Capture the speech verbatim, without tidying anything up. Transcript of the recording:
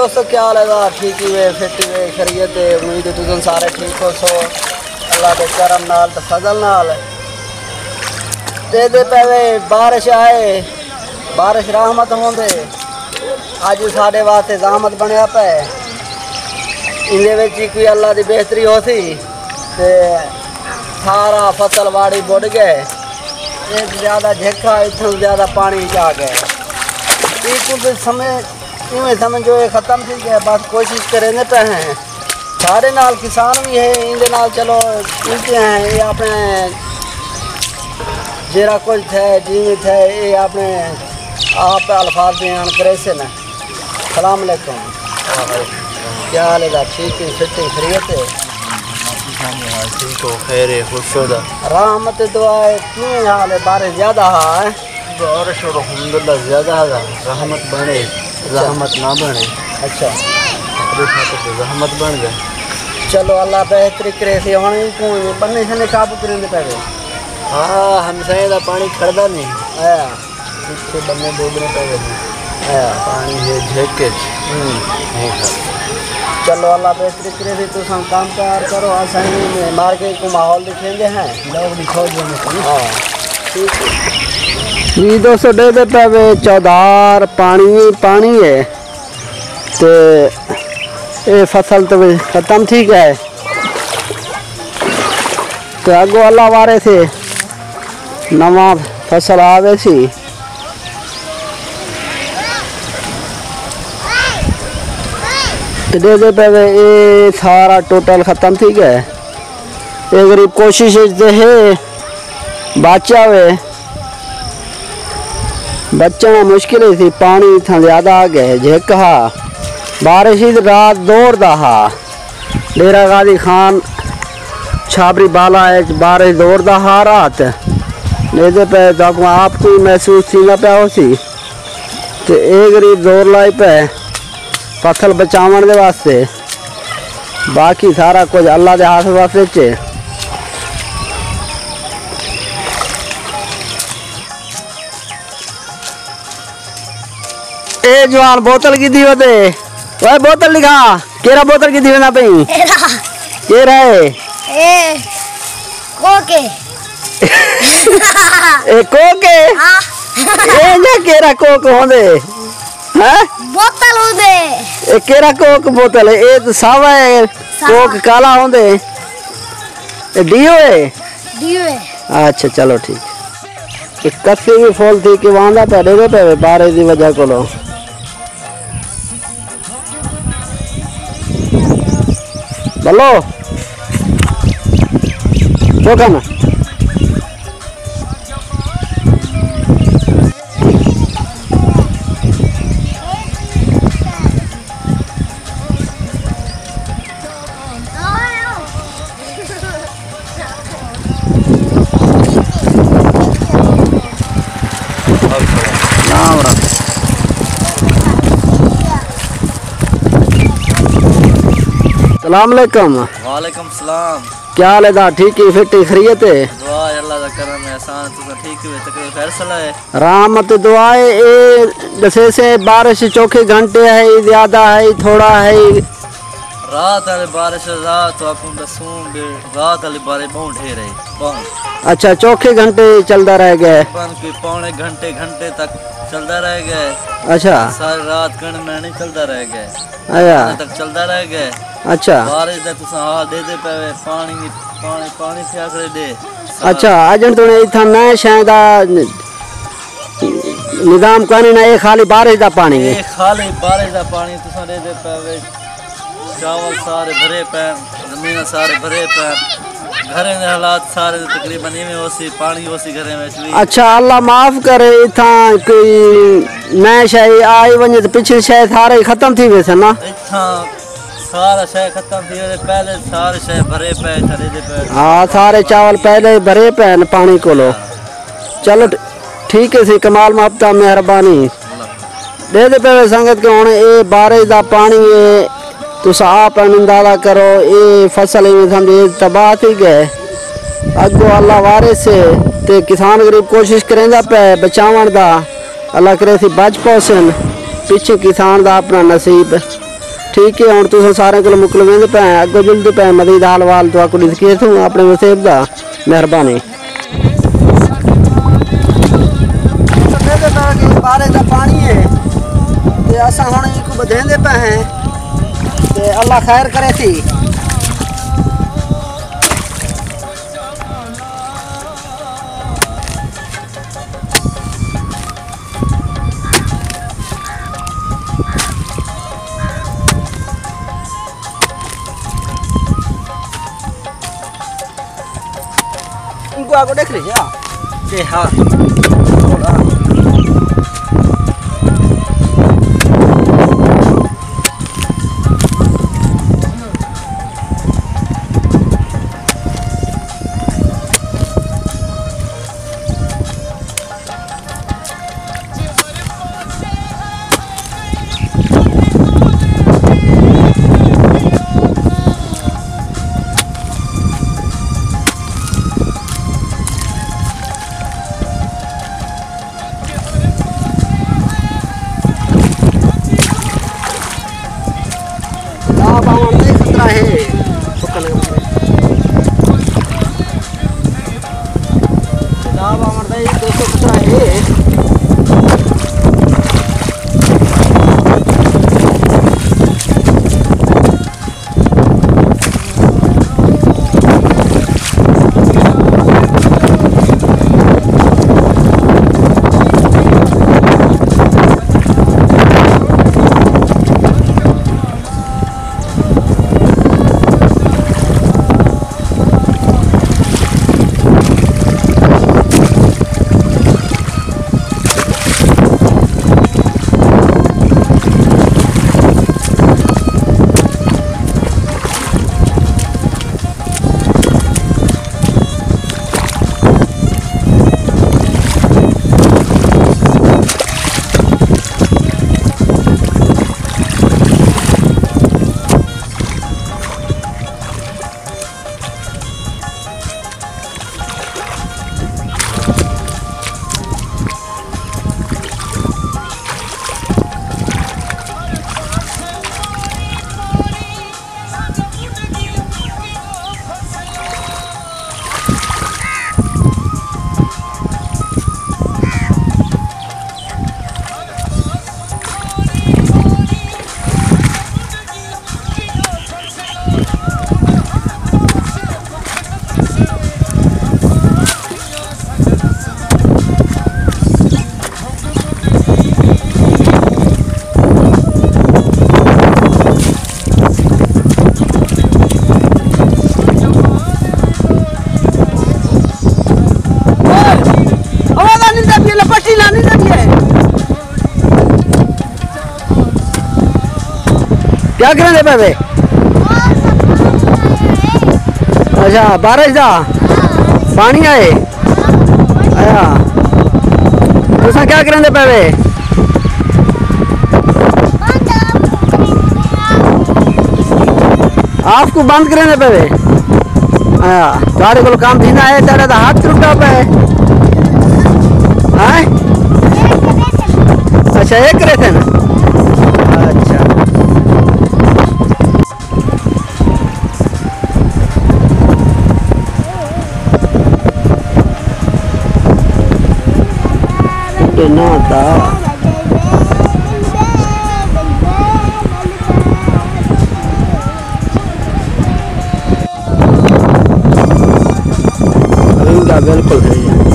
دوستو، کیا حال ہے؟ ٹھیک ہی وے، فٹ ہی وے، خیریت ہے؟ امید ہے تساں سارے ٹھیک ہو سو، اللہ دے کرم نال تے فضل نال۔ تے دے پے وے بارش آئے، بارش رحمت ہوندے۔ اج ساڈے واسطے زحمت بنیا پے، ایندے وچ ہی کوئی اللہ دی بہتری ہوسی تے سارا فصل واڑی بڈ گئے۔ ایک زیادہ جھکا، اتھوں زیادہ پانی چ آ گئے۔ ایکوں تے سمجھ، ایویں سمجھو اے ختم تھی گئے، بس کوشش کریندے پے ہیں۔ سارے نال کسان بھی ہے، ایندے نال چلو کیتے ہیں، اے اپنے جیڑا کچھ تھے، جیویں تھے، اے اپنے آپ الفاظ بیان کریسن۔ السلام علیکم۔ کیا حال ہے؟ ٹھیک ہے، فٹ ہے، خیریت ہے؟ ٹھیک ہو، خیر ہے، خوش ہو دا۔ رحمت دعا ہے، کیویں حال ہے؟ بارش زیادہ ہا ہے؟ بارش الحمدللہ زیادہ ہا، رحمت بنے، زحمت نہ بنے۔ اچھا۔ اپنے خاطر تو زحمت بن گئے۔ چلو، اللہ بہتری کرے سی۔ ہن کوئی بننے شنے قابو کریں دے پے؟ ہاں، ہمسائیں دا پانی کھڑدا نہیں۔ ہاں۔ پچھے بننے ڈوبنے پے ویندے۔ ہاں۔ پانی ہے جھیک وچ۔ ہوں۔ ہوں۔ چلو، اللہ بہتری کرے سی، تساں کام کار کرو، اساں مارکیٹ کو ماحول دکھیندے ہیں۔ لوگ بھی کھوج لینے سے۔ ہاں، ٹھیک ہے۔ جی دوستو، ڈے دے پے وے چودھار، پانی ہی پانی ہے۔ تے اے فصل تے ختم تھی گئے۔ تے اگوں اللہ وارے سے نواں فصل آوے سی۔ تے ڈے دے پے وے اے سارا ٹوٹل ختم تھی گئے۔ اے غریب کوشش اچ تے ہے، بچا وے۔ بچݨ مشکل ہی سی، پاݨی اتھاں زیادہ آ ڳئے۔ جھک ہا، بارش ہی رات زور دا ہا۔ ڈیرہ غازی خان چھابری بالا اچ بارش زور دا ہا رات۔ ݙیہدے پئے تاکوں آپ کوں محسوس تھیندا پیا ہوسی۔ تے اے غریب زور لائی پئے فصل بچاوݨ دے واسطے۔ باقی سارا کجھ اللہ دے ہتھ وس اچ ہے۔ اے جوان بوتل کیتی ودے؟ اوئے بوتل ݙکھا، کیرا بوتل کیتی ویندا پئیں؟ ایرا۔ کیرا ہے؟ اے کوک ہے۔ اے کوک ہے؟ ہاں۔ اے نہ کیرا کوک ہوندے؟ ہاں؟ بوتل ہوندے۔ اے کیرا کوک بوتل ہے؟ اے تو ساوا ہے، ساوا۔ کوک کالا ہوندے۔ اے ڈیو ہے؟ ڈیو ہے۔ اچھا، چلو ٹھیک۔ تے کسی وی فل تھی کہ واندا پیا، ݙیہدے پئے وے بارش دی وجہ کولو۔ بلو۔ چوکا نا۔ رام رام۔ السلام علیکم۔ وعلیکم السلام۔ کیا حال ہے دا؟ ٹھیک ہے، فٹ ہے، خیریت ہے؟ دعا ہے، اللہ دا کرم ہے، احسان ہے، تساں ٹھیک ہے، تکلیف خیر صلاح ہے؟ رحمت دعا ہے، اے ݙسیسے بارش چوکھے گھنٹے ہے، زیادہ ہے، تھوڑا ہے؟ رات والے بارش، رات تو آپ کو دسوں بے، رات والے بارے بہت ڈھیر ہے، بہت۔ اچھا، چوکھے گھنٹے چلدا رہ ڳئے؟ تقریباً کوئی پونے گھنٹے، گھنٹے تک چلدا رہ ڳئے۔ اچھا۔ ساری رات کن میں نہیں چلدا رہ ڳئے۔ اچھا۔ تک چلدا رہ ڳئے۔ اچھا۔ بارش دا تساں حال ݙیہدے پئے وے، پاݨی، پاݨی، پاݨی تھیا کھڑے ݙے۔ اچھا، اڄݨ توڑے اتھاں نئیں شئیں دا نظام کائنی نا، اے خالی بارش دا پاݨی ہے؟ اے خالی بارش دا پاݨی تساں ݙیہدے پئے وے۔ چاول سارے بھرے پئے، زمین سارے بھرے پئے۔ گھریں دے حالات سارے تقریباً ایویں ہوسی، پاݨی ہوسی گھریں وچ وی۔ اچھا، اللہ معاف کرے، اتھاں کوئی نئیں شئیں آئی ونڄے تے پچھلی شئیں سارے ہی ختم تھی ویسن نا؟ اتھاں سارا شئیں ختم تھی ویسے، پہلے سارے شئیں بھرے پئے، اتھاں ݙیہدے پئے۔ ہاں، سارے چاول پہلے ہی بھرے پئے ہن پاݨی کولو۔ چلو، ٹھیک ہے سی، کمال محبت، مہربانی۔ ݙیہدے پئے وے سنگت کہ ہݨ اے بارش دا پاݨی ہے، تساں آپ ہݨ اندازہ کرو، اے فصل ایویں سمجھو اے تباہ تھی ڳئے۔ اڳوں اللہ وارث ہے تے کسان غریب کوشش کریندا پئے بچاوݨ دا، اللہ کرے سی بچ پوسن، پچھے کسان دا اپݨا نصیب۔ ٹھیک ہے، ہݨ تساں سارے کولوں مکلویں دے پئے، اڳوں ملدے پئے، مزید حال وال تہاکوں ݙسدے تھوں اپݨے وسیب دا۔ مہربانی۔ بارش دا پاݨی ہے تے اساں ہݨ اینکوں ٻدھیندے پئے ہیں تے اللہ خیر کرے سی۔ اینکوں آڳوں ݙیکھ لیجے، ہاں۔ اے ہاں۔ سیلاب آوݨ دا ہی خطرہ ہے۔ سیلاب آوݨ دا ہی دوستو خطرہ ہے۔ آواز آ نہیں جاتی ہے، لپٹی لا نہیں جاتی ہے۔ کیا کریندے پئے وے؟ اچھا، بارش دا پاݨی آئے؟ اچھا، تساں کیا کریندے پئے وے؟ آپ کو بند کریندے پئے وے؟ ہاں، تہاݙے کول کم تھیندا ہے، تہاݙا تاں ہتھ ٹرٹا پئے۔ ہیں؟ اچھا، ایک ریتھن۔ اچھا۔ تے نہ تا۔ رنگا بالکل ہے۔